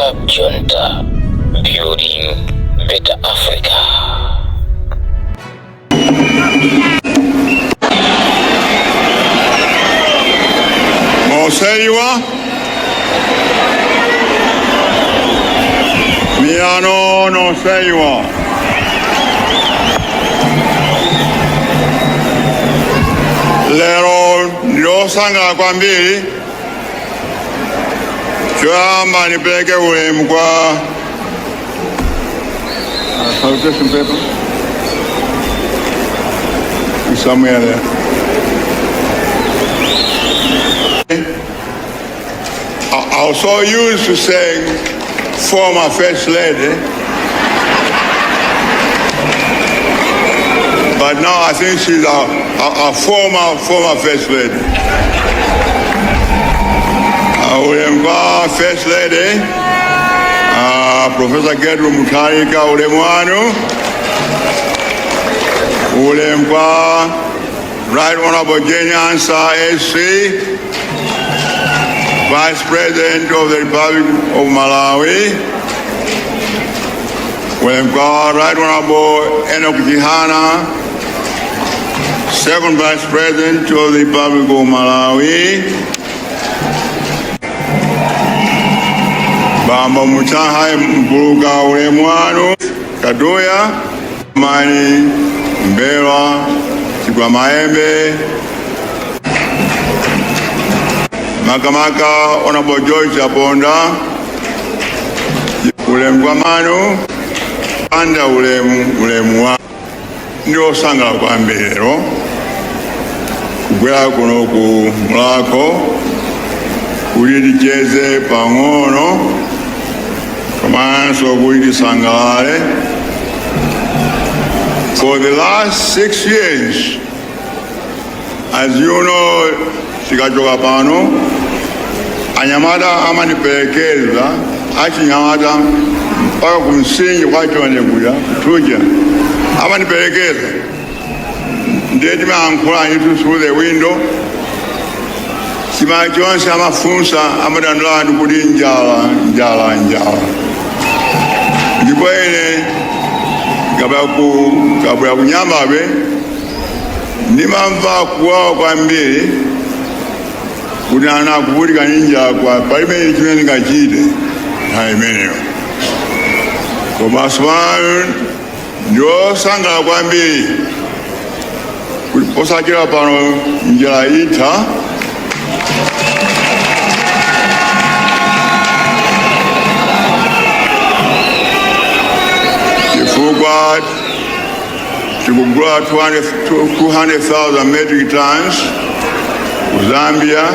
Cab Junta, building better Africa. Moseiwa Miano no seiwa. Lero ndiosangalala kwambiri. Choyamba nipereke ulemu kwa salutation paper is somewhere there. I was so used to saying former first lady, but now I think she's a former first lady. Ulemu kwa first lady, Professor Gertrude Mutharika, ulemu wanu. Ulemu kwa Right Honorable Jane Ansah SC, Vice President of the Republic of Malawi. Ulemu kwa Right Honorable Enoch Chihana, Second Vice President of the Republic of Malawi. Bambo Muchaha Mpuluka, ulemu wanu. Kaduya, Mani, Mbelwa, Chigwamaembe, Makamaka, Honorable George Chaponda, ulemu kwa manu, anda ulemu, ulemu wa ndiosangalala kwambiri lero kubwera kuno ku Mulhako kuti ticheze pang'ono komanso kuti tisangalale. For the last 6 years, as you know, tikachoka pano anyamata amaniperekeza, achinyamata, mpaka kumsingi kwachonde kuja kutuja amaniperekeza, ndiye timayankhula ndithu through the window. Chimanga chonse amafunsa, amadandaula anthu kuti njala, njala, njala. Ndipo ine kabwera kunyambabe ndimamva kuwawa kwambiri kuti ana akuvutika ndi njala, kwa palibe chimene ndingachite nthawi imeneyo. Koma tsopano ndiosangalala kwambiri kuti posachedwa pano njala itha, chifukwa tikugula 200,000 metric tons ku Zambia.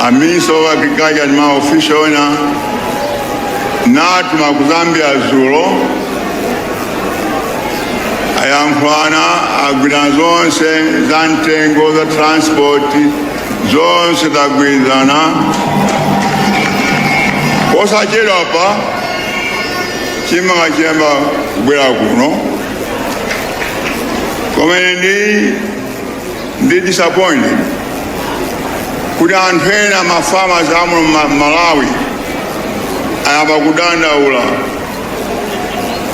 A Minister of Agriculture ndi ma official ena natuma ku Zambia dzulo, ayankhulana, agwirana zonse za mtengo, za transport, zonse tagwirizana. Posachedwa pa chimanga chiyamba kubwera kuno. Koma ine ndi disappointed kuti anthu ena, ma farmers amuno Malawi, ayamba kudandaula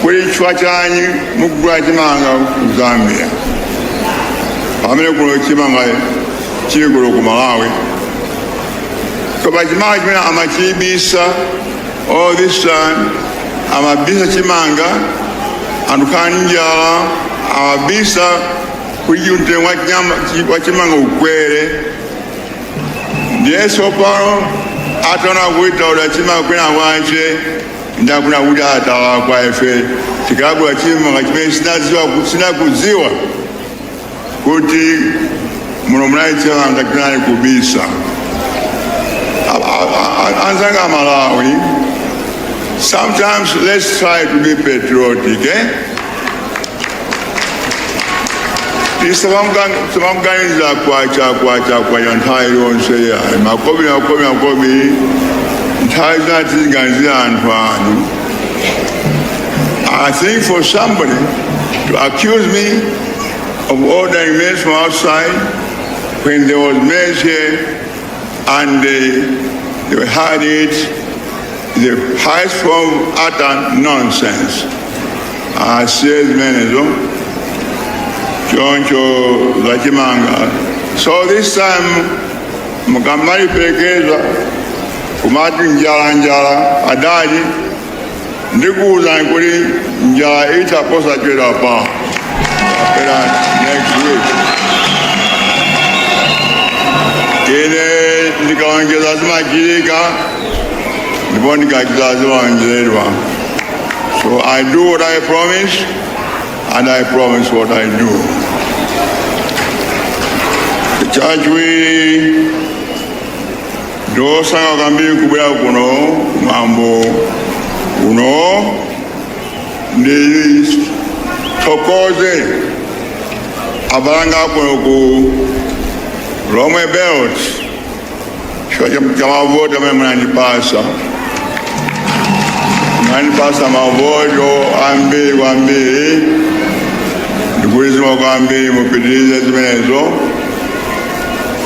kuti chifukwa chanyi mukugula chimanga ku Zambia pamene kuno chimanga chili kuno ku Malawi. Koma chimanga chimene amachibisa all this time, amabisa chimanga, anthu khala ndi njala, amabisa kuti mtengo wa chimanga ukwere. Ndiye tsopano ataona kuti taoda chimanga kwina kwache, ndakuna kuti atalakwa ife tikagula chimanga chimene sinakudziwa kuti muno munali chimanga chinali kubisa. Anzanga Malawi, sometimes let's try to be patriotic, eh? Tisamaganiza kwacha, kwacha, kwacha nthawi yonse yayi, makobi, makobi, makobi. Nthawi zina tiziganizira anthu anu. I think for somebody to accuse me of ordering maize from outside when there was maize here and they had it. The highest form of utter nonsense. Asiye zimenezo. Choncho zachimanga. So this time mukamaliperekeza kumati njala, njala, adadi, ndikuwuzani kuti njala itha posachedwa pa kapena next week. Ine ndikalonjeza zimachitika, ndipo ndikachita zimalonjezedwa. So I do what I promise and I promise what I do. Chachiwiri, ndosangalala kwambiri kubwera kuno kumwambo uno. Ndithokoze abale anga kuno ku Lomwe Belt chifukwa cha mavoti amene munandipasa. Munandipasa mavoto ambiri kwambiri. Ndikuti zikomo kwambiri, mupitirize zimenezo.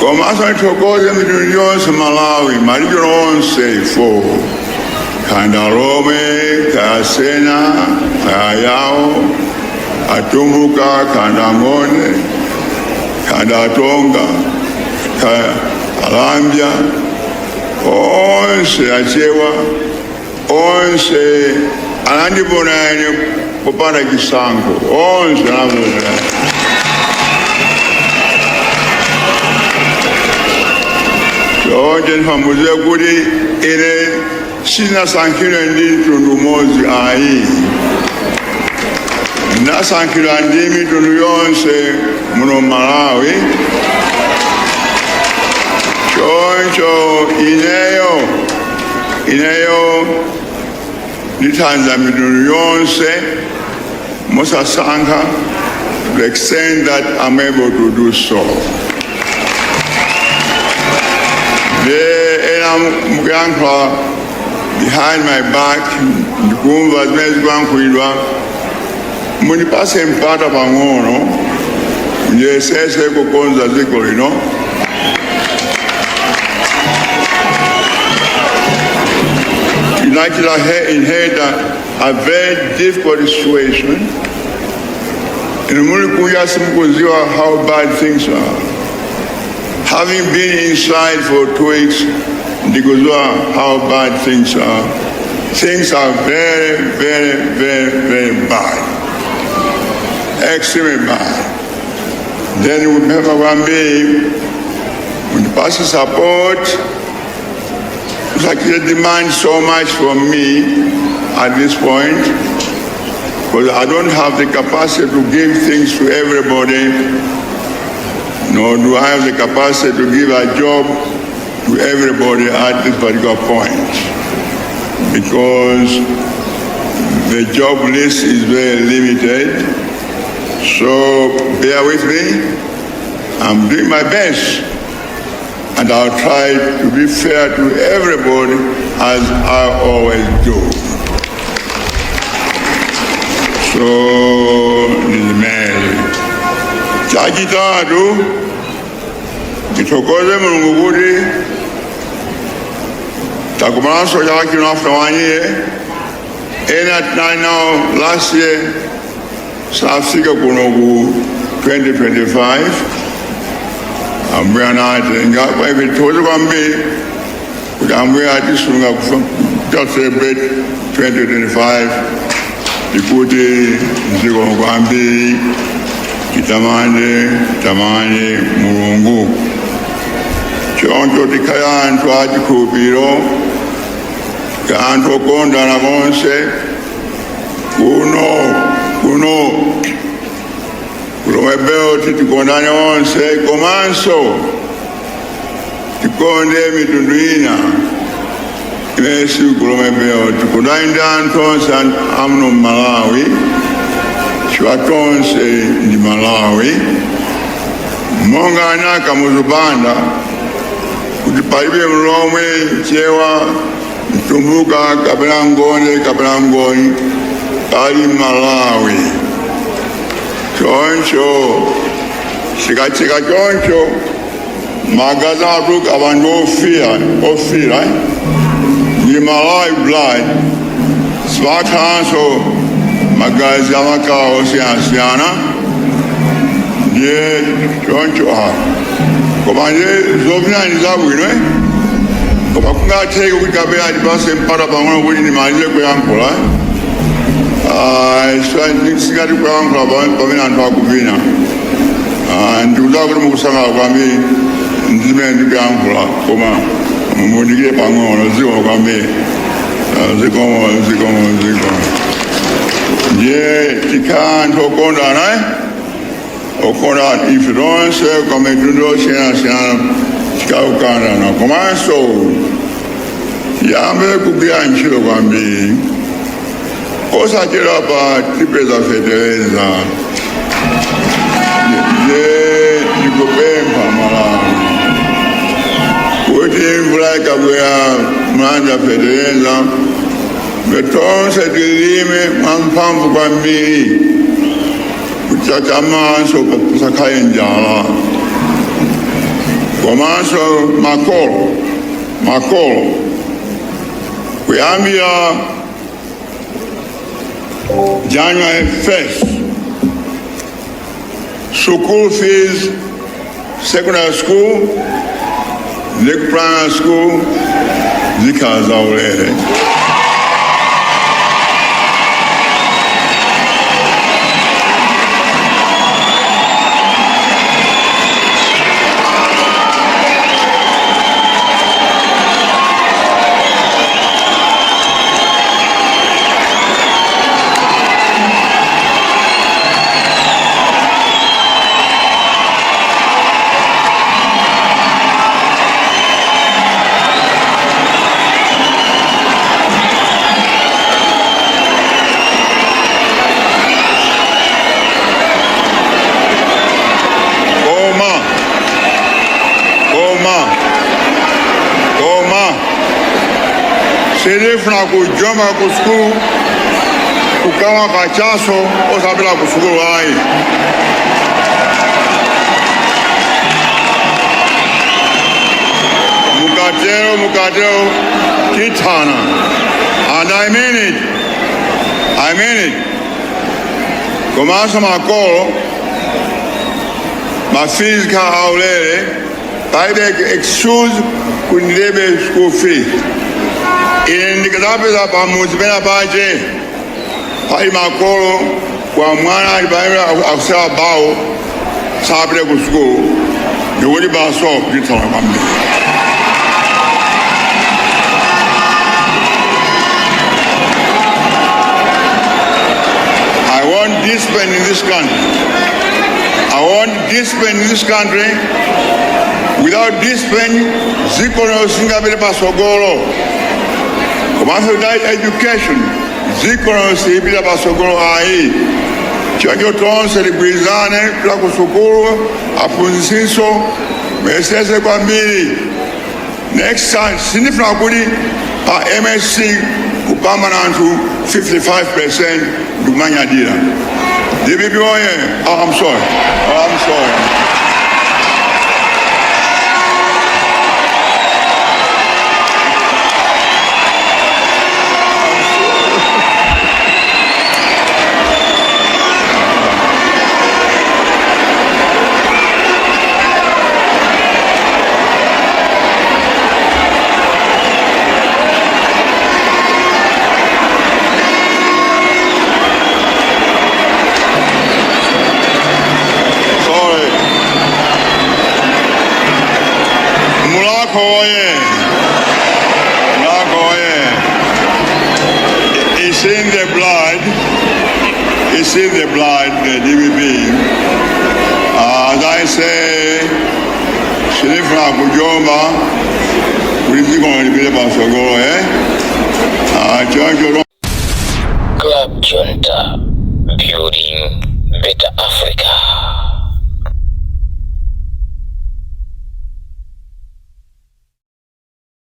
Komanso ndithokoze mitundu yonse Malawi, ma region onse 4, kaya Lomwe, kaya Sena, kaya Yao, Atumbuka, kaya Ngoni, kaya Tonga, kaya Alambya, onse Achewa, onse anandivota ine popanda chisankho. Onse anavota. Choncho ndifamuze kuti ine sinasankhidwe ndi mtundu umodzi ayi, nasankhidwa ndi mitundu yonse muno Malawi. Choncho ineyo ndithandiza mitundu yonse mosasankha, to the extent that I'm able to do so. De ena mukuyankhula behind my back, ndikumva zimene zikuyankhulidwa. Mundipase mpata pang'ono, ndiyesese kukonza dziko lino. Tinachita inherit a very difficult situation. Inu muli kunja simukudziwa how bad things are. Having been inside for 2 weeks, ndikudziwa how bad things are. Things are very, very, very, very bad, extremely bad. Then ndikupempha kwambiri mundipase support. Musachite demand so much from me at this point, because I don't have the capacity to give things to everybody, nor do I have the capacity to give a job to everybody at this particular point, because the job list is very limited. So bear with me. I'm doing my best, and I'll try to be fair to everybody as I always do. So ndizimene. Chachitatu, ndithokoze Mulungu kuti takumananso chaka chino after one year. Ena tinali nawo last year safika kuno ku 2025. Ambuye anatenga. Kwa ife tithokoze kwambiri kuti Ambuye atisunga kufa celebrate 2025. Ndikuti zikomo kwambiri, titamande, tamande Mulungu. Choncho tikhale anthu achikhulupiriro, anthu okondana konse kuno ku Lomwe Belt. Tikondane onse, komanso tikonde mitundu ina imene sili ku Lomwe Belt. Tikondane ndi anthu onse amuno Mmalawi, chifukwa tonse ndi Malawi. Monga ana Kamuzu Banda kuti palibe Mlomwe, Chewa, Mtumbuka kapena Ngoni kapena Ngoni, pali Malawi. Choncho chikachika choncho, magazi athu abantu ofira ofira, eh? Ndi Malawi blood, sipakhalanso magazi amakala osiyanasiyana. Ndiye choncho koma ndiye zovina ndi zabwino, eh? Koma kungatheke kuti kapena atipase mpata pang'ono kuti ndimalize kuyankhula. Singati kuyankhula pamene anthu akuvina. Ndikudziwa kuti mukusangalala kwambiri ndimene ndikuyankhula, koma mundikire pang'ono. Zikomo kwambiri. Zikomo, zikomo, zikomo. Ndiye tikhala anthu okondana, eh? Okondana ife tonse kwa mitundu osiyanasiyana, tikakukandana. Komanso tiyambe kugwira ntchito kwambiri. Posachedwa pa tipeza fetereza. Ndiye ndikupempha Malawi kuti mvula ikabwera, mlanja fetereza, tonse tilime mwamphamvu kwambiri kuti chamaso pasakhale njala. Komanso makolo, makolo, kuyambira January 1st, school fees, secondary school ndi primary school, zikhala zaulere. Koma, koma, koma sindifuna kujomba ku sukulu, kukamwa kachaso osapita ku sukulu, ayi. Mukatero, mukatero tithana, and I mean it, I mean it. Komanso makolo, ma fees khala aulere, palibe excuse kuti ndilibe school fees. Ine ndikadzapeza pamudzi pena pache pali makolo kwa mwana ali pamene akusewera bawo, sapite ku sukulu, ndikuti baso tithana kwambiri. I want discipline in this country. I want discipline in this country. Without discipline, dziko singapite pasogolo. Komanso without education, dziko silipita pasogolo, ayi. Choncho tonse tigwirizane kupita ku sukulu, aphunzitsinso muyesese kwambiri. Next time sindifuna kuti pa MSCE kupambana anthu 55% ndikumanyadira. DPP oye! Oh, I'm sorry. Oh, I'm sorry. Sorry. Mulhako oye! Mulhako oye! It's in the blood. It's in the blood, the DPP. As I say, sindifuna kujomba kuti dziko lipite pasogolo, eh? Choncho Club Junta, building better Africa.